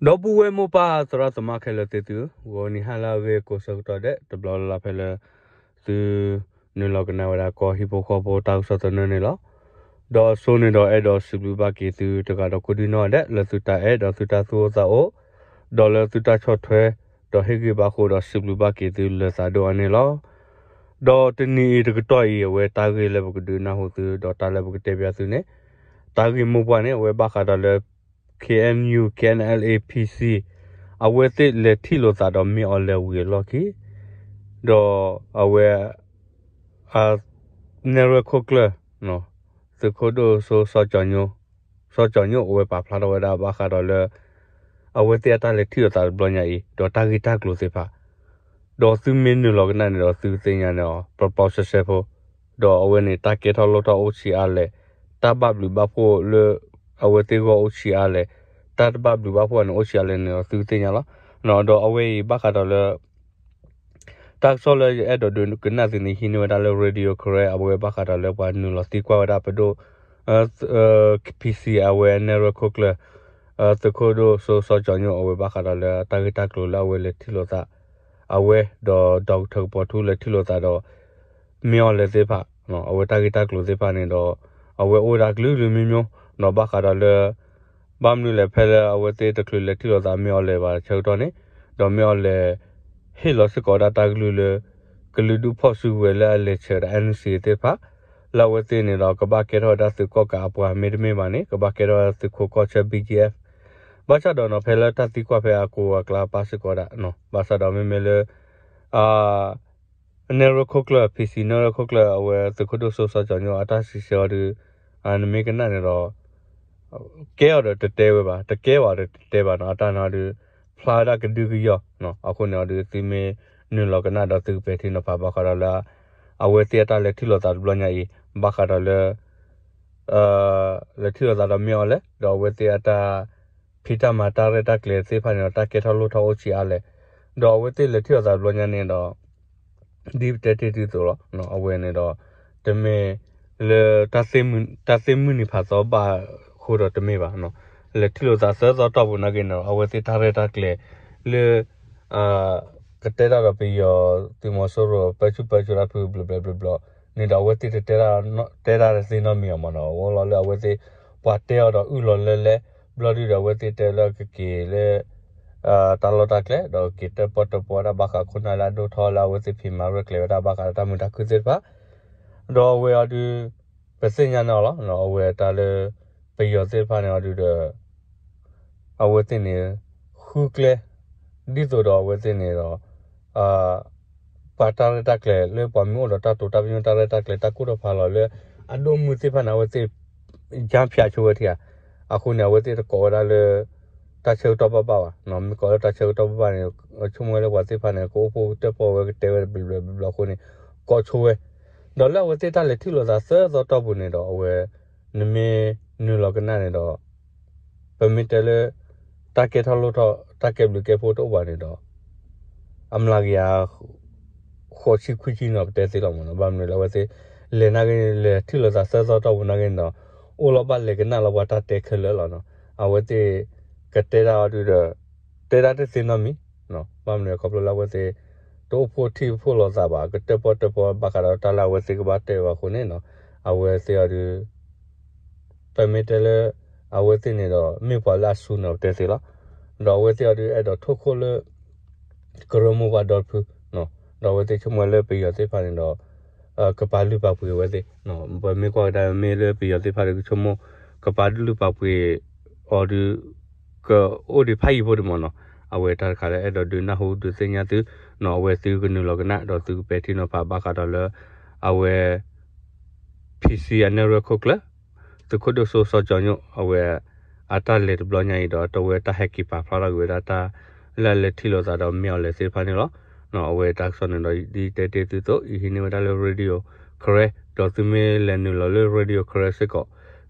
ဒီပုၢ်ဝဲၢ်မိၢ်ပၢ်သရၣ်သမါခဲလၢာ်သ့ၣ်သု, ဂီၤနံၤဟါလၢအဂ့ၤကိးဆၢကတီၢ်ဒဲး တဘျီလၢ်လၢ်ဖဲလၢ သုနုာ်လီၤကနၣ်ဝဲဒၣ်ကီၢ်ဟံၣ်ဖိဃီဖိတၢ်ကစီၣ်သနၢၣ်န့ၣ်လီၤ. ဒီးအဆိန့ၣ်ဒီးအဲၣ်ဒိးစံးဘျုးဘၣ်က့ၤသုတဂၤဒီးကိးဒံနီၢ်ဒဲး လၢသုတၢ်အဲၣ်ဒီးသုတၢ်သူၣ်အိၣ်သးအိၣ်, ဒီးလၢသုတၢ်ဆီၣ်ထွဲ ဒီးဟ့ၣ်ဂံၢ်ဘါဃိဒီးစံးဘျုးဘၣ်က့ၤသုလၢသးဒိၣ်အါန့ၣ်လီၤ. ဒီးတနံၤအံၤတကတီၢ်အံၤ အဝဲတၢ်ဂ့ၢ်လၢပကဒုးနၢ်ဟူသု ဒီးတၢ်လၢပကတဲပၠးသုန့ၣ်, တၢ်ဂ့ၢ်မိၢ်ပှၢ်န့ၣ် အဝဲဘၣ်ဃးဒီးလၢ K N U K N L A P C အဝဲသ့ၣ်လဲၤထံၣ်လိာ်သးဒီးမ့ၢ်အီၤလဲၤဝံၤအလီၢ်ခံ, ဒီးအဝဲ နဲၣ်ရွဲၣ်ခိၣ်ကျၢၢ် သုးခိၣ်ဒိၣ်စိစီၤကၠီၤညိ စီၤကၠီၤညိ အဝဲပာ်ဖျါထီၣ်ဝဲဒၣ်ဘၣ်ဃးဒီးလၢ အဝဲသ့ၣ်အတၢ်လဲၤထံၣ်လိာ်သးတဘျီညါအံၤ ဒီးတၢ်ဂ့ၢ်တၢ်ကျိၤသ့ၣ်တဖၣ် ဒီးသုမ့ၢ်နုာ်လီၤကနၣ်န့ၣ်ဒီးသုကသ့ၣ်ညါန့ၣ်အီၤ ပျီပျီဆှဲဆှဲဖိ, ဒီးအဝဲန့ၣ် တၢ်ကဲထီၣ်လိၣ်ထီၣ်အိၣ်ဆံးအါလဲၣ်, တၢ်ဘၣ်ဘျုးဘၣ်ဖှိၣ်လၢ အဝဲသ့ၣ်ဂီၢ်အိၣ်ဆံးအါလဲၣ်, တၢ်တဘၣ်ဘျုးဘၣ်ဖှိၣ်န့ၣ်အိၣ်ဆံးအါလဲၣ်န့ၣ်ဒီးသုကသ့ၣ်ညါလီၤ. ဒီးအဝဲအံၤဘၣ်ဃးဒီးလၢ တၢ်ကစီၣ်လၢယအဲၣ်ဒိးဒုးကနၣ်သုန့ၣ် ဟံးန့ၢ်ဝဲဒၣ်လၢ Radio Karen အဝဲဘၣ်ဃးဒီးလၢပှၤနုာ်လီၤသံကွၢ်ဝဲဒၣ်ပဒိၣ် P C အဝဲနဲၣ်ရွဲၣ်ခိၣ်ကျၢၢ် သုးခိၣ်ဒိၣ်စိစီၤကၠီၤညိ အဝဲဘၣ်ဃးဒီးလၢတၢ်ဂ့ၢ်တၢ်ကျိၤလၢအဝဲလဲၤထံၣ်လိာ်သး အဝဲဒီး ဒီကထၢၣ်ကပီၤထူလဲၤထံၣ်လိာ်သးဒီး မ့ၢ်အီၤလဲၤသ့ၣ်တဖၣ် အဝဲတၢ်ဂ့ၢ်တၢ်ကျိၤသ့ၣ်တဖၣ်န့ၣ်ဒီး အဝဲအိၣ်ဝဲဒၣ်ကလုာ်ကလုာ်မံၤမံၤ ဒီးဘၣ်ဃးဒီးလၢ ဘၣ်မနုၤလဲၣ်ဖဲလၢအဝဲသ့ၣ်တချုးလဲၤထံၣ်လိာ်သးမ့ၢ်အီၤလဲၤဘၣ်ဆၢကတီၢ်န့ၣ် ဒီးမ့ၢ်အီၤလဲၤ ဟ့ၣ်လီၤစ့ၢ်ကီးဝဲဒၣ်တၢ်ကလုၢ်လၢ ကလုာ်ဒူၣ်ဖီၣ်စုကဝဲၤလၢအလဲၤဆဲးဝဲဒၣ် N C A သ့ၣ်တဖၣ် လၢအဝဲသ့ၣ်န့ၣ်ဒီးကဘၣ်ကဲထီၣ်ဝဲဒၣ်သုးကီၣ်ကးအပှၤမ့တမ့ၢ်ဘၣ်န့ၣ် ကဘၣ်ကဲထီၣ်ဝဲဒၣ်သုးခိးကီၢ်ဆၢ B G F ဘၣ်ဆၣ်ဒီးနီၤ ဖဲလၢတၢ်သံကွၢ်ဖဲအကိးအကျါပာ်စ့ၢ်ကီးဒၣ် ဘၣ်ဆၣ်ဒီးမ့မ့ၢ်လၢ နဲၣ်ရွဲၣ်ခိၣ်ကျၢၢ် P C နဲၣ်ရွဲၣ်ခိၣ်ကျၢၢ် အဝဲသုးခိၣ်ဒိၣ်စိစီၤကၠီၤညိ အတၢ်စံးဆၢအီၤဒီး နမ့ၢ်ကနၣ်န့ၣ်ဒီး ကဲအီၤဒီးတတဲဝဲဘၣ်, တကဲဝဲဒီးတတဲဘၣ်နီၤ, အတၢ်န့ၣ်အီၤဒီး ဖျါဝဲဒၣ်ကဒုကယီၢ်, အဃိန့ၣ်အီၤဒီး သုမ့ၢ်နုာ်လီၤကနၣ်ဒီးသုကပဲာ်ထံနီၤဖးဘၣ်ဃးဒီးလၢ အဝဲသ့ၣ်အတၢ်လဲၤထံၣ်လိာ်သးတဘျီညါအံၤ ဘၣ်ဃးဒီးလၢ လဲၤထံၣ်လိာ်သးဒီးမ့ၢ်အီၤလဲၣ်, ဒီးအဝဲသ့ၣ်အတၢ် ဖံးတၢ်မၤတၢ်ရဲၣ်တၢ်ကျဲၤသ့ၣ်တဖၣ်န့ၣ်ဒီး တၢ်ကဲထီၣ်လိၣ်ထီၣ်အိၣ်ဆံးအါလဲၣ်, ဒီးအဝဲသ့ၣ်လဲၤထံၣ်လိာ်သးတဘျီညါန့ၣ်ဒီး ဒ်ပတဲတ့ၢ်သုသိးလီၤ, အဝဲန့ၣ်ဒီး တမ့ၢ်လၢ တၢ်သ့ၣ်မုၢ်နံၤဖးသီဘၣ်အဃိဒီးတမ့ၢ်ဘၣ်, လဲၤထံၣ်လိာ်သးသၢသီတီၢ်ပူၤနာ်က့န့ၣ်ဒီး အဝဲသ့ၣ်တၢ်ရဲၣ်တၢ်ကျဲၤလၢ ကတဲတၢ်ဒီးပယီၤသုးမီၤစိရိၤ ပၢဆူၣ်ပၢစိးတၢ်ဖုဘျီဘျီဘျီဘျီန့ၣ်ဒီး အဝဲသ့ၣ်တတဲတၢ် တဲတၢ်တသ့နီတမံၤအီၤမးနီၤ, အိၣ်လီၤလၢအဝဲသ့ၣ် ပှၤတဲအီၤဒီးအုၣ်လီၤလၢလဲၣ်, ဘျီဒုဒီးအဝဲသ့ၣ်တဲလၢကက့ၤလၢ တၢ်လီၢ်တၢ်ကျဲ ဒီးက့ၤတၢၣ်ပီၣ်တၢၣ်ပီဝဲဒၣ်ဘၣ်ဃးခိၣ်နၢ်လၢအဒိၣ်ထီၣ် လၢအဝဲသ့ၣ်ဖံးမၤရဲၣ်ကျဲၤဝဲဒၣ်ဘၣ်ဃးဒီးတၢ်မုာ်တၢ်ခုၣ်သ့ၣ်တဖၣ်, ဒီးအဝဲအီၤဒု ပသ့ၣ်ညါန့ၣ်အီၤလီၤ, အဝဲတၢ်လၢ ပယီၤသ့ၣ်တဖၣ်န့ၣ်အီၤဒုဒီး အဝဲသ့ၣ်န့ၣ် ဃုကျဲ ဒ်သိးဒီးအဝဲသ့ၣ်န့ၣ်ဒီး ပှၤတၢ်ရဲၣ်တၢ်ကျဲၤလၢပှၤမ့ၢ်အိၣ်ဒီးတၢ်တိာ်တၢ်ပညိၣ်တၢ်ရဲၣ်တၢ်ကျဲၤတၢ်ကိၢ်တၢ်ဖးလီၤလၢ အဒိၣ်မုၢ်သ့ၣ်တဖၣ်န့ၣ် အဝဲသ့ၣ် ယါဖၠးဆိဝဲထံဧါ, အဃိန့ၣ် အဝဲသ့ၣ်တကိးဝဲဒၣ်လၢ တၢ်ဆၢကတီၢ်ဘၣ်ဘၣ်ဘၣ်, မ့ၢ်ကိးလၢတၢ်ဆၢကတီၢ်ဘၣ်ဘၣ်န့ၣ် ဆိကမိၣ်ဝဲလၢပှၤသ့ၣ်တဖၣ်န့ၣ် ကအိၣ်ဖှိၣ်တၢၣ်ပီၣ်ဝဲကတဲဝဲဘျီဘျီဘျီဘျီအဃိန့ၣ် ကိးဆိဝဲ, ဒီးလၢအဝဲသ့ၣ်တၢ်လဲၤထံၣ်လိာ်သးသၢသီတီၢ်ပူၤန့ၣ်ဒီး အဝဲ နမ့ၢ်နုာ်လီၤကနၣ်န့ၣ်ဒီး ပမ့ၢ်တဲလၢ တၢ်ကဲထီၣ်လိၣ်ထီၣ် တၢ်ကဲဘျုးကဲဖှိၣ်တအိၣ်ဘၣ်န့ၣ်ဒီး အမျးကယၤ ဃိးဆံခွံဆံန့ၣ် ပတဲသ့လီၤမးနီၤ, ဘၣ်မနုၤလၢအဝဲသ့ၣ် လဲၤနာ်က့ လဲၤထံၣ်လိာ်သးသၢသီတီၢ်ပူၤနာ်က့န့ၣ်ဒီး အိၣ်လီၤဘၣ်လဲၤကနၣ်လီၤပှၤတၢ်တဲခဲလၢာ်လီၤနီၤ, အဝဲသ့ၣ် ကတဲတၢ်အီၤဒုဒီး တဲတၢ်တသ့နီတမံၤ, ဘၣ်မနုၤခီဖျိလၢအဝဲသ့ၣ် တအိၣ်ဖှိၣ်ထံၣ်ဖှိၣ်လိာ်သးဘၣ်, ကတၢၣ်ပီၣ်တၢၣ်ပီဘၣ်ဃးဒီးတၢ်လၢအဝဲသ့ၣ်ကဘၣ်တဲဘၣ်အဃိန့ၣ်နီၤ, အဝဲသ့ၣ်အီၤဒု ပမ့ၢ်တဲလၢ အဝဲသ့ၣ်န့ၣ်ဒီး မ့ၢ်ပှၤလၢအစူၤန့ၣ် ပတဲသ့လီၤ. ဒီးအဝဲသ့ၣ်အီၤဒု အဲၣ်ဒိးထိၣ်ခိၣ်လၢ ကရၢမိၢ်ပှၢ်ဒီတဖု, ဒီးအဝဲသ့ၣ်ဆိကမိၣ်လၢပယီၤသ့ၣ်တဖၣ်န့ၣ်ဒီး ကပာ်လုၢ်ပာ်ပှ့ၤအဝဲသ့ၣ်, ပမ့ၢ်ကွၢ်ကဒါမ့ၢ်လၢပယီၤသ့ၣ်တဖၣ်ဒီး ကဆိကမိၣ် ကပာ်လုၢ်ပာ်ပှ့ၤအီၤဒု ကအိၣ်ဒံးဖးယံၤဖိဒံးမးနီၤ, အဝဲတၢ်တခါလၢအဲၣ်ဒိးဒုးနၢ်ဟူဒုးသ့ၣ်ညါသု, အဝဲသုကနုာ်လီၤကနၣ်ဒီးသုကပဲာ်ထံနီၤဖးဘၣ်ဃးဒီးလၢ အဝဲ ဖံးဆံအနဲၣ်ရွဲၣ်ခိၣ်ကျၢၢ် သုးခိၣ်ဒိၣ်စိစီၤကၠီၤညိၣ် အဝဲ အတၢ်လဲၤတဘျီညါအံၤဒီး တဝဲတၢ်ဟဲက့ၤပာ်ဖျါထီၣ်က့ၤဝဲဒၣ်တၢ်လၢအလဲၤထံၣ်လိာ်သးဒီးမ့ၢ်အီၤလဲၤသ့ၣ်တဖၣ်န့ၣ်လီၤ. အဝဲတၢ်ကစီၣ်န့ၣ်ဒီး ဒ်တဲတ့ၢ်သုသိး ယဟံးန့ၢ်ဝဲဒၣ်လၢ Radio Karen ဒီးသုမ့ၢ်လဲၤနုာ်လီၤလၢ Radio Karen စ့ၢ်ကီး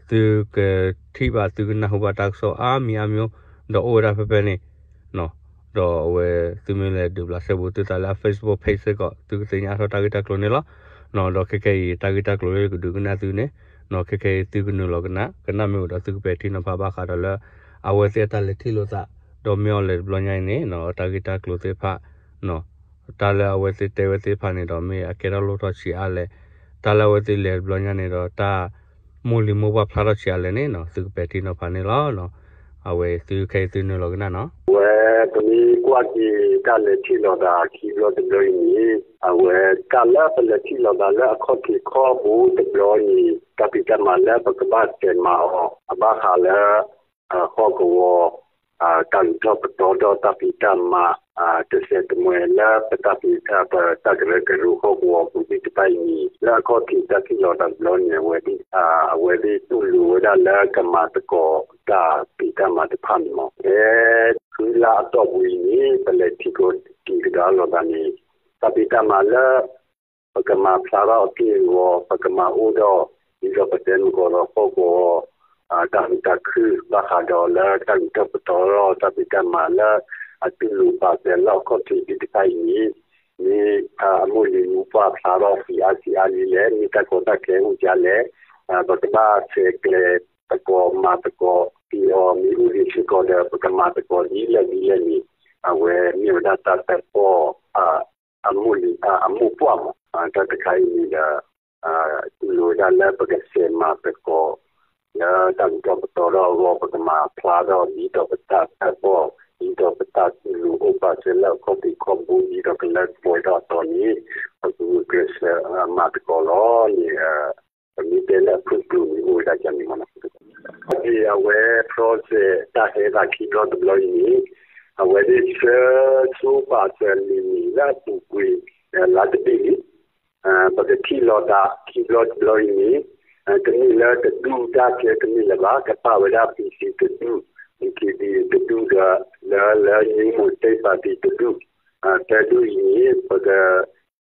သုကထံၣ်ဘၣ်သုကနၢ်ဟူဘၣ်တၢ်ကစီၣ်အါမံၤအါမံၤ ဒီးအိၣ်ဝဲဒၣ်ဖဲဖဲန့ၣ် ဒီးအဝဲသုမ့ၢ်လဲၤဒုးဘျးစဲဘူးသုသးလၢအ Facebook page စ့ၢ်ကီး သုကသ့ၣ်ညါထီၣ်တၢ်ဂ့ၢ်တၢ်ကျိၤန့ၣ်လီၤ. ဒီးခဲခဲအံၤ တၢ်ဂ့ၢ်တၢ်ကျိၤလၢယကဒုးကနၣ်သုန့ၣ် ခဲခဲအံၤသုကနုာ်လီၤကနၣ် ကနၣ်မ့ၢ်အိၣ်ဒီးသုကပဲာ်ထံနီၤဖးဘၣ်ဃးဒီးလၢ အဝဲသ့ၣ်အတၢ်လဲၤထံၣ်လိာ်သး ဒီးမ့ၢ်အီၤလဲၤတဘျီညါအံၤန့ၣ် တၢ်ဂ့ၢ်တၢ်ကျိၤသ့ၣ်တဖၣ် တၢ်လၢအဝဲသ့ၣ်တဲဝဲသ့ၣ်တဖၣ်န့ၣ်ဒီး မ့ၢ်အကဲထီၣ်လိၣ်ထီၣ်ဆံးအါလဲၣ်, တၢ်လၢအဝဲသ့ၣ်လဲၤတဘျီညါန့ၣ်ဒီး တၢ်မိၢ်လံၤမိၢ်ပှၢ်ဖျါထီၣ်ဆံးအါလဲၣ်န့ၣ် သုကပဲာ်ထံနီၤဖးန့ၣ်လီၤ. အဝဲသုခဲအံၤသုနုာ်လီၤကနၣ်နီၤ. ဝဲပမ့ၢ်ကွၢ်က့ၤ တၢ်လဲၤထံၣ်လိာ်သးခံဘျီတဘျီအံၤန့ၣ် အဝဲတၢ်လၢပလဲၤထံၣ်လိာ်သးလၢအခီၣ်ထံးခီၣ်ဘိတဘျီန့ၣ် တၢ်ဖံးတၢ်မၤလၢပကဘၣ်ဆဲးမၤအီၤ အဘၣ်ဃးလၢ ဟီၣ်ကဝီၤ တၢ်ဂုၤထီၣ်ပသီဒီးတၢ်ဖံးတၢ်မၤ တစဲးတမှဲလၢပတၢ်ဖံး ပတၢ်ကရၢကရိဟီၣ်ကဝီၤပူၤသ့ၣ်တဖၣ်အံၤန့ၣ် လၢအခီၣ်ထံးတၢ်ထံၣ်လိာ်သးတဘျီန့ၣ် အဝဲ အဝဲသ့ၣ်တူၢ်လိာ်ဝဲဒၣ်လၢကမၤသကိးတၢ်ဖံးတၢ်မၤတဖၣ်န့ၣ်မး ဖဲ ဃုလါအတီၢ်ပူၤအံၤန့ၣ် ပလဲၤထံၣ်ကဒီးက့ၤကဒါလိာ်သးန့ၣ် တၢ်ဖံးတၢ်မၤလၢ ပကမၤဖျါထီၣ်အက့ၢ်အဂီၤ ပကမၤအိၣ်ဒီး ဒ်သိးပတဲမုၢ်ကီးဒီးဟီၣ်ကဝီၤ တၢ်မုာ်တၢ်ခုၣ် ဘၣ်ဃးဒီးလၢတၢ်ဂုၤထီၣ်ပသီဒီးတၢ်ဖံးတၢ်မၤလၢ အတူၢ်လိာ်ပာ်စၢၤလၢအခီၣ်ထံးသ့ၣ်တဖၣ်အံၤန့ၣ် မ့ၢ်အမိၢ်လံၤမိၢ်ပှၢ်ဖျါထီၣ်ဆံးအါဆံးအါလံလဲၣ်, မ့ၢ်တၢ်ကီတၢ်ခဲအိၣ်ဒ်လဲၣ်, ပကဘၣ်ဆဲးကျိးသကိးမၤသကိးက့ၤအီၤ မ့ၢ်အိၣ်ဒံးစ့ၢ်ကီးဒီး ပကမၤသကိးဒ်လဲၣ်ဒ်လဲၣ်န့ၣ် အဝဲမ့ၢ်ဝဲဒၣ်တၢ်တၢၣ်ပီၣ် အမိၢ်လံၤ အမိၢ်ပှၢ်မး, တၢ်တခါအံၤန့ၣ်ဒီး တူၢ်လိာ်ဝဲဒၣ်လၢပကဆဲးမၤသကိး လၢတၢ်ဂုၤထီၣ်ပသီထီၣ်အဂီၢ် ပကမၤဖျါထီၣ်ဒ်သိးပတၢ်တၢၣ်ပီၣ် ဒ်သိးပတၢ်တူၢ်လိာ်အိၣ်ပာ်စၢၤလၢအခီၣ်ထံးခီၣ်ဘိ ဒ်သိးကလၢပှဲၤထီၣ်အသိးန့ၣ် ပကဂုာ်ကျဲးစၢးမၤသကိးလီၤန့ၣ် ပမ့ၢ်တဲလၢအဖုၣ်ကျိၤန့ၣ် အိၣ်ဝဲဒၣ်ကန့ၣ်မးနီၤ. အဝဲ process တၢ်ဟဲသးခံဘျီတဘျီအံၤန့ၣ် အဝဲသ့ၣ်ဆှၢဆိပာ်စၢၤလံာ်န့ၣ် လၢအပူၤကွံာ် လါတဘ့ၣ်လံ ပကထံၣ်လိာ်သးခံဘျီတဘျီအံၤန့ၣ် တမ့ၢ်လၢတဒူၣ်တၢ်ခဲတမ့ၢ်လၢၤဘၣ်, ကပာ်ဝဲဒၣ် ပံၤစံတဒူၣ်, ပံၤစံတဒူၣ်ဒီး လၢ လၢ new မူးတ့ၢ် ပၣ်တံၣ်တဒူၣ်, သၢဒူၣ်အံၤန့ၣ် ပက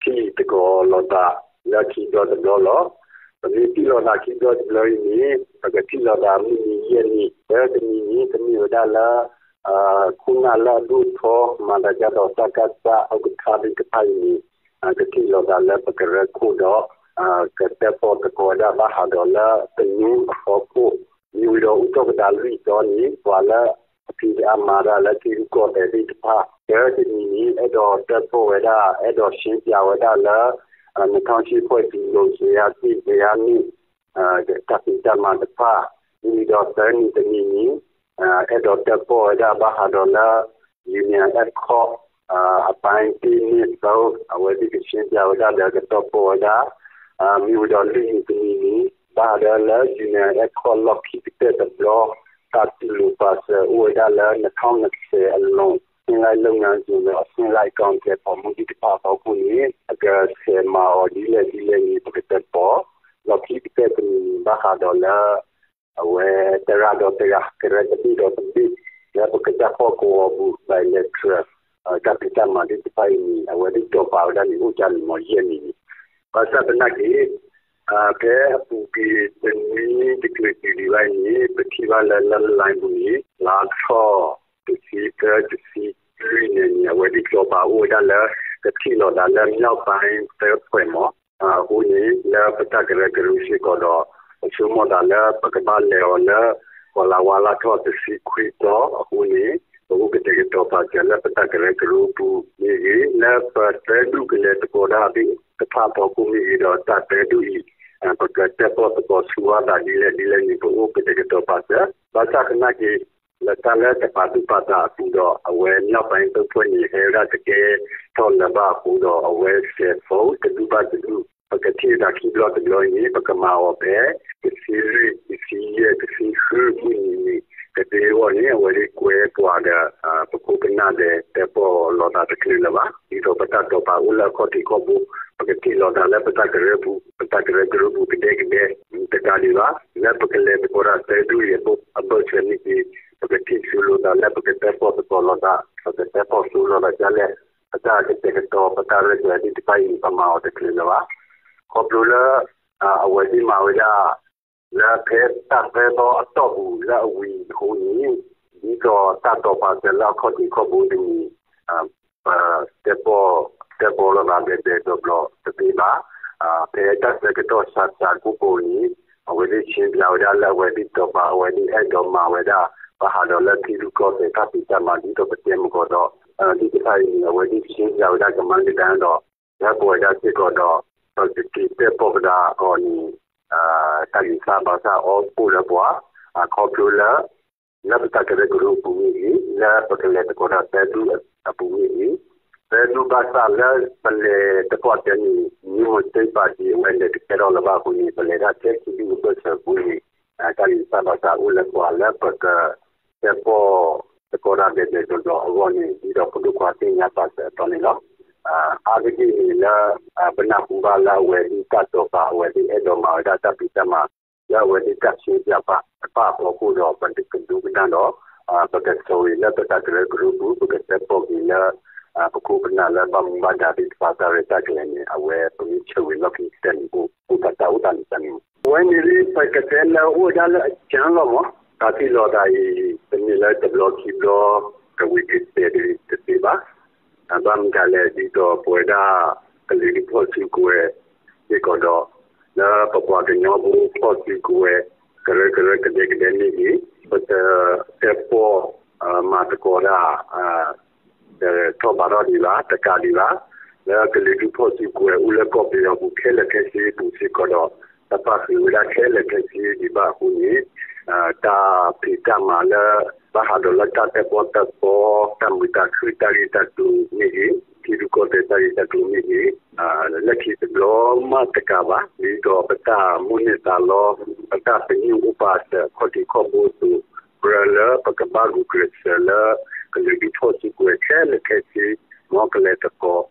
ထံၣ်သကိးလိာ်သးလၢခံဘျီတဘျီလီၤ. ပမ့ၢ်ထံၣ်လိာ်သးခံဘျီတဘျီအံၤန့ၣ် ပကထံၣ်လိာ်သးမုၢ်နံၤယဲၢ်နံၤ, သၢတနံၤန့ၣ် ကမ့ၢ်ဝဲဒၣ်လၢ ခိၣ်နၢ်လၢအဒိၣ်ထီ မၤသးဒ်သိး စကစ ဥက္ကဋ္ဌ သ့ၣ်တဖၣ်အံၤန့ၣ် ကထံၣ်လိာ်သးလၢပကရၢခိၣ်ဒီး ကတၢၣ်ပီၣ်သကိးဝဲဒၣ်ဘၣ်ဃးဒီးလၢသနူအဖီခိၣ်, မ့ၢ်ဝံၤဒီးအိၣ်ထီၣ်ကဒါလွံၢ်သီန့ၣ် ပှၤလၢအဖံးအမၤတၢ်လၢထံရူၢ်ကီၢ်သဲးသ့ၣ်တဖၣ် သၢတနံၤန့ၣ် အဲၣ်ဒိးတၢၣ်ပီၣ်ဝဲဒၣ် အဲၣ်ဒိးရှင်းပြဝဲဒၣ်လၢ နထီၣ်ဆံဖှဲၣ်တုၤလိၤ စ့ယါသ့ၣ်စ့ယါန့ၣ် တၢ်ဖံးတၢ်မၤတဖၣ်, မ့ၢ်ဝံၤဒီးသၢနံၤတနံၤန့ၣ် အဲၣ်ဒိးတၢၣ်ပီၣ်ဝဲဒၣ်ဘၣ်ဃးဒီးလၢ Union Accord အပိုင်း တစ် နှစ် သုံး အဝဲသ့ၣ်ကရှင်းပြဝဲဒၣ်ဒီးကတၢၣ်ပီၣ်ဝဲဒၣ်, မ့ၢ်ဝံၤဒီးလွံၢ်နံၤတနံၤန့ၣ် ဘၣ်ဃးဒီးလၢ Union Accord လီၢ်ခံကတၢၢ်တဘျီ တၢ်တူၢ်လိာ်ပာ်စၢၤအိၣ်ဝဲဒၣ်လၢ နှစ်ထောင့်နှစ်ဆယ်အလွန် အဆင့်လိုက်လုပ်ငန်းစဉ်ဒီး အဆင့်လိုက်အကောင်အထည်ဖော်မှုသ့ၣ်တဖၣ်အဖီခိၣ်န့ၣ် အကဆဲးမၤအီၤဒ်လဲၣ်ဒ်လဲၣ်န့ၣ် ပကတၢၣ်ပီၣ်, လီၢ်ခံကတၢၢ်တနံၤန့ၣ် ဘၣ်ဃးဒီးလၢ အဝဲတဂၤဒီးတဂၤ ကရၢတဘ့ၣ်ဒီးတဘ့ၣ် လၢပကစၢ်ဟီၣ်ကဝီၤပူၤ bilateral တၢ်ဖံးတၢ်မၤသ့ၣ်တဖၣ်အံၤန့ၣ် အဝဲသ့ၣ်တီၢ်ပာ်ဝဲဒၣ်န့ၣ် အိၣ်ကၢ်န့ၣ်မီၤယဲၢ်နံၤန့ၣ်, ဘၣ်ဆၣ်သနာ်က့ ဖဲအပူၤကွံာ်တနွံတကျုာ်တုၤလံဘၣ်အံၤန့ၣ် ပထံၣ်ဘၣ်လၢ လၢ online ပူၤန့ၣ် လါထီၣ်တဆံသၢ တဆံလွံၢ်န့ၣ်န့ၣ် အဝဲသ့ၣ်တီၢ်ပာ်အိၣ်ဝဲဒၣ်လၢ ကထံၣ်လိာ်သးလၢ မြောက်ပိုင်းသၢဖျၢၣ်မး အဃိန့ၣ် လၢပတၢ်ကရၢကရိစ့ၢ်ကီးဒီး ပဆိကမိၣ်သးလၢပကဘၣ်လဲၤအီၤလၢ ကီးလါဝါလါထီၣ်တဆံခွံသီအဃိန့ၣ် ပအိၣ်ကတဲာ်ကတီၤပာ်စၢၤလၢပတၢ်ကရၢကရိပူၤမ့ၢ်ဂ့ၤ လၢပသၢဒူၣ်ကလဲၤသကိးတၢ်သ့ၣ်တဖၣ်အဖီခိၣ်မ့ၢ်ဂ့ၤဒီး တၢ်သၢဒူၣ်အံၤ ပကတၢၣ်ပီၣ်သကိးဆူဝါသးဒ်လဲၣ်ဒ်လဲၣ်န့ၣ် ပအိၣ်ကတဲာ်ကတီၤပာ်စၢၤ ဘၣ်ဆၣ်သနာ်က့ လၢတၢ်လၢတပာ်သူၣ်ပာ်သးအပူၤဒီး အဝဲ မြောက်ပိုင်းသၢဖျၢၣ်န့ၣ် ဟဲဝဲဒၣ်တကဲထီၣ်လၢၤဘၣ်အဃိဒီး အဝဲစဲးဖိတဒူၣ်ဘၣ်တဒူၣ် ပကထံၣ်ဝဲဒၣ်ခံဘျီတဘျီအံၤန့ၣ် ပကမၤအီၤဖဲ တဆံလွံၢ် တဆံယဲၢ် တဆံဃု မုၢ်နံၤန့ၣ် ကသ့အဂီၢ်န့ၣ် အဝဲသ့ၣ်ကွဲပှၤဒီး ပခိၣ်ပနၢ်ဒီးတၢၣ်ပီၣ်လိာ်သးတချုးလၢၤဘၣ် ဒ်သိးပတၢ်တီၢ်ပာ်အိၣ်လၢအခီၣ်ထံးခီၣ်ဘိ ပကထံၣ်လိာ်သးလၢပတၢ်ကရၢပူၤ ပတၢ်ကရၢကရိပူၤကဒဲကဒဲ တကးဒံးဘၣ် လၢပကလဲၤသကိးတၢ်သၢဒူၣ်အံၤအဘၢၣ်စၢၤန့ၣ်က့ၤ ပကထံၣ်ဆူလိာ်သးလၢပကတၢၣ်ပီၣ်သကိးလိာ်သး ပကတၢၣ်ပီၣ်ဆူလိာ်သးဒ်လဲၣ် ပတၢ်ကတဲာ်ကတီၤ ပတၢ်ရဲၣ်ကျဲၤသ့ၣ်တဖၣ်အံၤန့ၣ် ပမၤအီၤတချုးလၢၤဘၣ်. ခီဖျိလၢ အဝဲသ့ၣ်မၤဝဲဒၣ် လၢဖဲတၢ်သၢသီအတီၢ်ပူၤလၢအဝံၤအဃိန့ၣ် ဒ်သိးတၢ်တီၢ်ပာ်စၢၤလၢအခီၣ်ထံးခီၣ်ဘိတမံၤ ပတဲာ်ပီၣ် တဲာ်ပီၣ်လိာ်သးဘဲဘဲဘျီဘျီတသ့ဘၣ်. ဖဲတၢ်ဆၢကတီၢ်စှၤစှၤကိၢ်ကိၢ်န့ၣ် အဝဲသ့ၣ်ရှင်းပြဝဲဒၣ်လၢအဝဲသ့ၣ်တီၢ်ပာ် အဝဲသ့ၣ်အဲၣ်ဒိးမၤဝဲဒၣ် ဘၣ်ဃးဒီးလၢထံရူၢ်ကီၢ်သဲးတၢ်ဖံးတၢ်မၤဒ်သိးပတဲမုၢ်ကီးဒီး ဒ်တခါအံၤန့ၣ် အဝဲဒ်ရှင်းပြဝဲဒၣ်ကမၤလၢဒၣ်ဒီး လၢပဝဲဒၣ်စ့ၢ်ကီးဒီး ပကက့ၤတဲပီၣ်ကဒါအီၤန့ၣ် တၢ်ဂံၢ်စၢ်ဘါစၢ်အိၣ်လၢပှၤ ခီဖျိလၢ လၢပတၢ်ကရၢကရိအပူၤမ့ၢ်ဂ့ၤ, လၢပကလဲၤသကိးတၢ်သၢဒူၣ်အပူၤမ့ၢ်ဂ့ၤ, သၢဒူၣ်ဘၣ်ဆၣ်လၢပလဲၤသပှၢ်တၢၢ်န့ၣ် မ့ၢ်မ့ၢ်သ့ပာ်က့ၤအဝဲလဲၤတကဲထီၣ်လၢၤဘၣ်အဃိန့ၣ် ပလဲၤဒၣ်ထဲခံဒူၣ်အဘၢၣ်စၢၤအပူၤန့ၣ် တၢ်ဂံၢ်စၢ်ဘါစၢ်အိၣ်လၢပှၤလၢပက တဲပီၣ်သကိးတၢ်ဒဲးဒဲးဒီးဒီးအဂီၢ်န့ၣ် ဒ်သိးဖိဒိၣ်ခွါသ့ၣ်ညါပာ်စၢၤအသိးန့ၣ်လီၤ. အါတက့ၢ်န့ၣ်လၢ ပနၢ်ဟူဘၣ်လၢအဝဲဒ်တၢ်တိာ်ပာ် အဝဲဒ်အဲၣ်ဒိးမၤဝဲဒၣ်တၢ်ဖံးတၢ်မၤ လၢအဝဲဒ်တၢ်ဆှၢပၠးပာ်တဖၣ်အဖီခိၣ်ဒီး ပကဒိကနၣ်ဒီး ပကဆိၣ်ဂ့ၤလၢပတၢ်ကရၢကရိပူၤ ပကတဲပီၣ်က့ၤလၢ ပခိၣ်ပနၢ်လၢဘၣ်မူဘၣ်ဒါသ့ၣ်တဖၣ်တၢ်ရဲၣ်တၢ်ကျဲၤန့ၣ် အဝဲပမ့ၢ်ဆၢဂ့ၤလီၢ်ခံကတၢၢ်န့ၣ် အိၣ်တၢ်တၢ်အိၣ်တၢ်န့ၣ်တၢ်န့ၣ် အဝဲန့ၣ်လၢပကတဲလၢအိၣ်ဝဲဒၣ်လၢအကၠၢလီၤမး တၢ်ထံၣ်လိာ်သးအံၤ တမ့ၢ်လၢတဘျီခံဘျီ ကဝံၤကတဲာ်တသ့ဘၣ်. ဘၣ်မတၤလဲၣ် ဒ်သိးပဝဲဒၣ် ကလုာ်ဒူၣ်ဖီၣ်စုကဝဲၤစ့ၢ်ကီးဒီး လၢပပှၤကညီဖိဖီၣ်စုကဝဲၤ ကရၢကရိကဒဲကဒဲမ့ၢ်ဂ့ၤ ပတတဲပီၣ် မၤသကိးတၢ် တထီၣ်ဘးထီၣ်ဒံးဘၣ် တကးဒံးဘၣ် လၢကလုာ်ဒူၣ်ဖီၣ်စုကဝဲၤအိၣ်လၢကီၢ်ပယီၤပူၤခဲလၢာ်ခဲဆ့ပူၤစ့ၢ်ကီးဒီး တၢ်ပာ်ဃုာ်ဝဲဒၣ်ခဲလၢာ်ခဲဆ့ဒံးဘၣ်အဃိန့ၣ် တၢ်ဖံးတၢ်မၤလၢ ဘၣ်ဃးဒီးလၢတၢ်တဲပီၣ်တဲပီ တၢ်မုာ်တၢ်ခုၣ် တၢ်ဂ့ၢ်တၢ်ကျိၤမ့ၢ်ဂ့ၤ ထံရူၢ်ကီၢ်သဲးတၢ်ဂ့ၢ်တၢ်ကျိၤမ့ၢ်ဂ့ၤ လၢခံတဘျီမးတကးဘၣ် ဒ်သိးပတၢ်မိၣ်န့ၢ်သးလီ ပတၢ်ပညိၣ်အိၣ်ပာ်စၢၤခီၣ်ထံးခီၣ်ဘိအသိး ကြၢးလၢပကဘၣ်ဂုာ်ကျဲးစၢးလၢ ကလုာ်ဒူၣ်ဖီၣ်စုကဝဲၤခဲလၢာ်ခဲဆ့ မ်ကလဲၤသကိး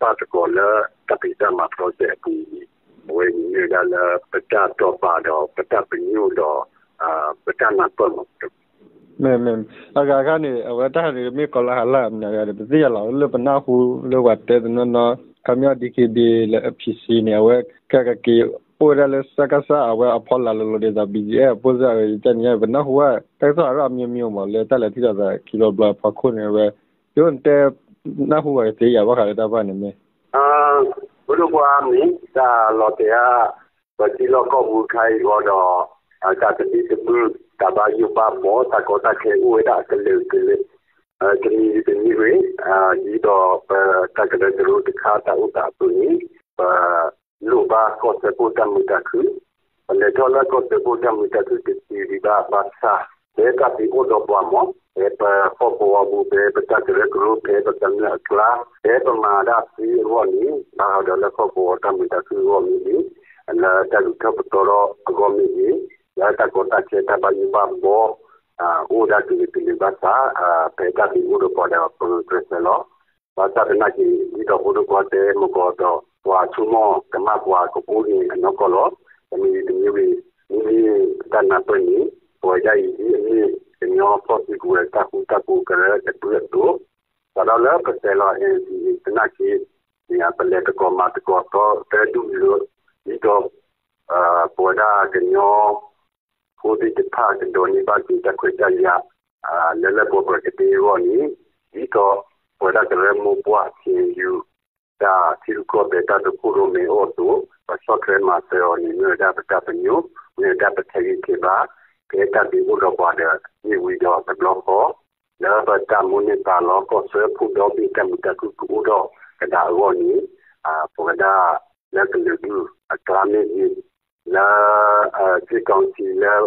ပာ်သကိးလၢတၢ်ဖံးတၢ်မၤ process အပူၤန့ၣ် အဝဲန့ၣ်မ့ၢ်ဝဲဒၣ်လၢပတၢ်တိာ်ပာ်ဒီး ပတၢ်ပညိၣ်ဒီး ပတၢ်နၢ်ပၢၢ်မး မ့ၢ် မ့ၢ် အဂၤခါန့ၣ် အဝဲတၢ်န့ၣ်မ့ၢ်ကီၤလၤဟးလၢ်မနုၤဂၤဒီး ပသ့ၣ်ညါလီၤ လၢပနၢ်ဟူလၢပှၤတဲတနီၤနီၤ ခီပညီ DKBA လၢ PC န့ၣ် အဝဲကက့ၤ အိၣ်ဝဲဒၣ်လၢ စကစ အဝဲအဖီလာ်လိၤလိၤဒ်သိး BGF အဖိစၢ်အံၤ ကန့ၣ် ပနၢ်ဟူဘၣ် တၢ်ကစီၣ်အါထီၣ်အမျိုးမျိုးမး လၢတၢ်လဲၤထံၣ်လိာ်သးခံဘျီတဘျီအဖီခိၣ်န့ၣ် အဝဲ ယအိၣ်နတဲနၢ်ဟူဘၣ်ကသ့ဧါ ဘၣ်ဃးလၢတၢ်တဖၣ်န့ၣ်မ့ၢ် ဖိဒိၣ်ခွါမ့ၢ် တၢ်လီၤတဲာ်ဧါ ပထံလီၢ်ကီၢ်ပူၤခါအံၤဃီဒီး တၢ်သဘံၣ်သဘုၣ် တၢ်ဘၣ်ယိၣ်ဘၣ်ဘီ တၢ်ကီတၢ်ခဲအိၣ်ဝဲဒၣ်အကလုာ်ကလုာ် တမံၤတမံၤဝဲ ဒ်သိးပတၢ်ကရၢကရိတခါတၢ်အိၣ်သးအသိးန့ၣ် ပလိၣ်ဘၣ်ကီၢ်စၢဖှိၣ်တၢ်မုာ်တၢ်ခုၣ် ပလဲၤထီၣ်လၢကီၢ်စၢဖှိၣ်တၢ်မုာ်တၢ်ခုၣ်တသ့ဒံးဘၣ် ဘၣ်ဆၣ် ဖဲတၢ်သ့အိၣ်ဒီးပှၤမး ဖဲပဟီၣ်ကဝီၤပူၤ ဖဲပတၢ်ကရၢကရိ ဖဲပကမျၢၢ်အကျါ ဖဲပမၤဒၣ်သ့အဂီၢ်န့ၣ် ဘၣ်ဃးဒီးလၢဟီၣ်ကဝီၤတၢ်မုာ်တၢ်ခုၣ်အဂီၢ်မ့ၢ်ဂ့ၤ လၢတၢ်ဂုၤထီၣ်ပသီထီၣ်အဂီၢ်မ့ၢ်ဂ့ၤ လၢတၢ်ကီတၢ်ခဲတၢ်ဘၣ်ယိၣ်ဘၣ်ဘီ အိၣ်ဝဲဒၣ်ကလုာ်ကလုာ်ဘၣ်ဆၣ် ဖဲတၢ်သ့အိၣ်ဒီးပှၤဒီးပဂုာ်ကျဲးစၢးလီၤ. ဘၣ်ဆၣ်သနာ်က့ ဒ်သိးဖိဒိၣ်ခွါတဲမုၢ်ကီးဒီး ပှၤဆိကမိၣ်ကမၣ်ပှၤကအိၣ်န့ၣ်အနီၢ်ကီၢ်လီၤ. တမံၤတမံၤဝံၤ မ့မ့ၢ်တၢ်နၢ်ပၢၢ်န့ၣ် ပဝဲဒၣ်အံၤဒ်အမ့ၢ်ကညီဖီၣ်စုကဝဲၤတၢ်ဃူတၢ်ဖိးကရၢတဖုအသိး စးထီၣ်လၢပစဲးလီၤ NCA သနာ်က့ ပလဲၤသကိးမၤသကိးသီသၢဒူၣ်လၢ ဒ်သိး ပဝဲဒၣ်ကညီ ဖိသ့ၣ်တဖၣ်ကဒိးန့ၢ်ဘၣ်က့ၤ တၢ်ခွဲးတၢ်ယာ် လၢလၢပှဲၤပှဲၤကသ့အဂီၢ်န့ၣ် ဒ်သိး ပဝဲဒၣ်ကရၢမိၢ်ပှၢ် KNU တၢ်ထံရူၢ်ကီၢ်သဲးတၢ်ဒိးခိၣ်ရိၣ်မဲအီၤအသိး ပဆီၣ်ထွဲမၤစၢၤအီၤန့ၣ် မ့ၢ်ဝဲဒၣ်ပတၢ်ပညိၣ် မ့ၢ်ဝဲဒၣ်ပထဲးဂံၢ်ထဲးဘါ ဖဲတၢ်သ့အိၣ်ဒီးပှၤဒီး မ့ၢ်ဝံၤဒီးတဘျီဃီ လၢပတၢ်မိၣ်န့ၢ်သးလီ ကီၢ်စၢဖှိၣ်ဒီဘ့ၣ်တၢ်မုာ်တၢ်ခုၣ်ကအိၣ်ထီၣ်ကဒါအဂီၢ်န့ၣ် ပဝဲဒၣ်လၢကလုာ်ဒူၣ်အကျါမ့ၢ်ဂ့ၤ လၢ စစ်ကောင်စီ လၢ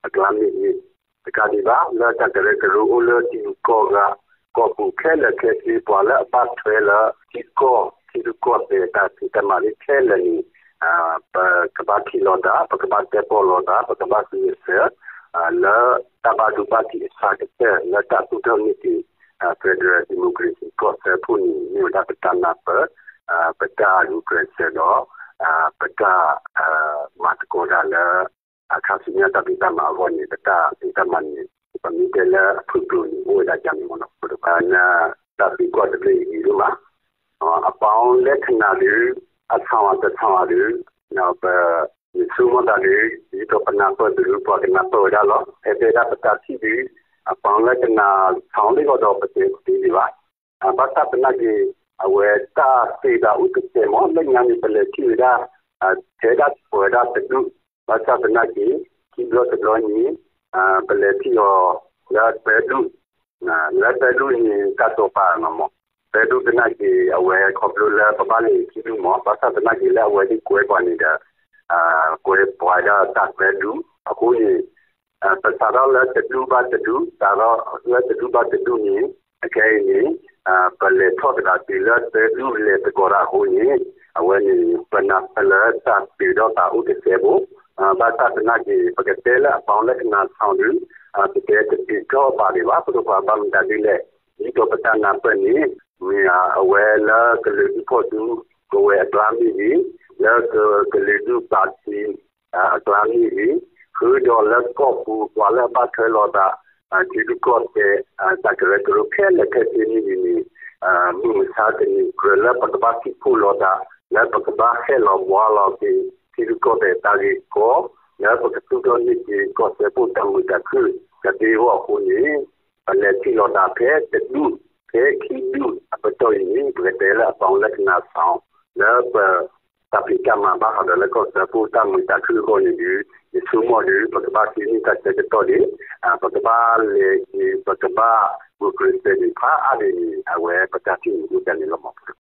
အကျါမ့ၢ်ဂ့ၤ တကးဒံးဘၣ် လၢတၢ်ကရၢကရိအိၣ်လၢထံဂုၤကီၢ်ဂၤ ကီၢ်ပူၤခဲလၢာ်ခဲဆ့ ပှၤလၢအဘၣ်ထွဲလၢထံကီၢ် ထံရူၢ်ကီၢ်သဲးတၢ်ဖံးတၢ်မၤသ့ၣ်ခဲလၢာ်န့ၣ် ပကဘၣ်ထံၣ်လိာ်သး ပကဘၣ်တဲပီၣ်လိာ်သး ပကဘၣ်ဃုအစၢၤ လၢတၢ်ဘၣ်ဒိဘၣ်ထံးအဆၢကတၢၢ် လၢတၢ်သူၣ်ထီၣ်န့ၢ်က့ၤ federal democracy ကီၢ်စၢဖှိၣ်န့ၣ် မ့ၢ်ဝဲဒၣ်ပတၢ်နၢ်ပၢၢ် ပတၢ်ဂုာ်ကျဲးစၢးဒီး ပတၢ် မၤသကိးတၢ်လၢ အခါဆူညါတၢ်ဖံးတၢ်မၤအဂီၢ်န့ၣ် ပတၢ်ဖံးတၢ်မၤန့ၣ် ပမ့ၢ်တဲလၢအဖုၣ်ကျိၤန့ၣ် အိၣ်ဝဲဒၣ်ကန့ၣ်မ့ၢ်နီၤ ပတပၤနၢ် တၢ်သံကွၢ်တဘျီအံၤဒိၣ်မး အပီလၢခနၣ်ဒုး အဆီၣ်အတဆီၣ်ဒုး ပ ယဆိကမိၣ်သးဒုး ဒ်သိးပနၢ်ပၢၢ်သးဒုး ပှၤကနၢ်ပၢၢ်ဝဲဒၣ်လီၤ. ဖဲဖဲဒၣ်ပတၢ်ထံၣ်ဒုး အပီလၢကနၣ်ဆီၣ်လံဂီၢ်ဒီးပတဲတသ့ဒံးဘၣ်. ဘၣ်ဆၣ်သနာ်က့ အဝဲတၢ်သ့ဒၣ်အုၣ်ကတဲာ်မး လၢညါန့ၣ် ပလဲၤထံၣ်ဝဲဒၣ် ထဲဒၣ်ပှဲၤဒၣ်တဒူၣ် ဘၣ်ဆၣ်သနာ်က့ ခံဘျီတဘျီန့ၣ် ပလဲၤထံၣ်အီၤ လၢသၢဒူၣ်, လၢသၢဒူၣ်န့ၣ် တၢ်တိာ်ပာ်နီၤမး, သၢဒူၣ်သနာ်က့ အဝဲခီဖျိလၢပဘၣ်လဲၤခံဒူၣ်မး, ဘၣ်ဆၣ်သနာ်က့လၢအဝဲသ့ၣ်ကွဲပှၤန့ၣ်ဒီး ကွဲပှၤဒၣ်တၢ်သၢဒူၣ်အဃိန့ၣ် ပစးထီၣ်လၢတဒူၣ်ဘၣ်တဒူၣ်, စးထီၣ်လၢတဒူၣ်ဘၣ်တဒူၣ်န့ၣ် အခဲအံၤန့ၣ် ပလဲၤထီၣ်ကဒါတုၤလၢသၢဒူၣ်လဲၤသကိးတၢ်အဃိန့ၣ် အဝဲန့ၣ် ပနၢ်ပၢၢ်လၢတၢ်တုၤထီၣ်သးအိၣ်တစဲးဖိ, ဘၣ်ဆၣ်သနာ်က့ ပကတဲလၢအပီလၢကနၣ်ဆီဒုး ပတဲတတုၤထီၣ်ဘၣ်ဒံးဘၣ်, ပကကွၢ်ဘၣ်မတၤဒ်လဲၣ်, ဒ်သိးပတၢ်နၢ်ပၢၢ်န့ၣ် မ့ၢ်အဝဲလၢကလုာ်ဒူၣ်ဖီၣ်ဒူ ကဝဲၤအကျါမ့ၢ်ဂ့ၤ, လၢကလုာ်ဒူၣ်ပၣ်တံ အကျါမ့ၢ်ဂ့ၤ, ဃုာ်ဒီးလၢကီၢ်ပူၤပှၤလၢအဘၣ်ထွဲလိာ်သး ထံရူၢ်ကီၢ်သဲး တၢ်ကရၢကရိခဲလၢာ်ခဲဆ့မ့ၢ်ဂ့ၤန့ၣ် မုၢ်မဆါတနံၤကြၢးလၢပကဘၣ်စံၣ်ဖှိၣ်လိာ်သး လၢပကဘၣ်ဟဲလီၤဘှါလီၤက့ၤ ထံရူၢ်ကီၢ်သဲးတၢ်ဂ့ၢ်ကီ, လၢပကသူၣ်ထီၣ်န့ၢ်က့ၤကီၢ်စၢဖှိၣ်တၢ်မုာ်တၢ်ခုၣ် ကသ့အဂီၢ်အဃိန့ၣ် ပလဲၤထံၣ်လိာ်သးဖဲတဒူၣ် ဖဲခံဒူၣ်အပတီၢ်အံၤန့ၣ် ပကတဲလၢအပီလၢကနၣ်ဆီ လၢပ တၢ်ဖံးတၢ်မၤဘၣ်ဃးဒီးလၢကီၢ်စၢဖှိၣ်တၢ်မုာ်တၢ်ခုၣ်အဂီၢ်န့ၣ်ဒီး ယဆိကမိၣ်ဒီး ပကဘၣ်သ့န့ၢ်တၢ်ဆၢကတီၢ်ဒံး, ပကဘၣ်လဲၤက့ၤ ပကဘၣ်ဂုာ်ကျဲးစၢးဒံးဖးအါဒံးန့ၣ် အဝဲပတၢ်ထံၣ်န့ၣ်အိၣ်ဒ်န့ၣ်လီၤမး.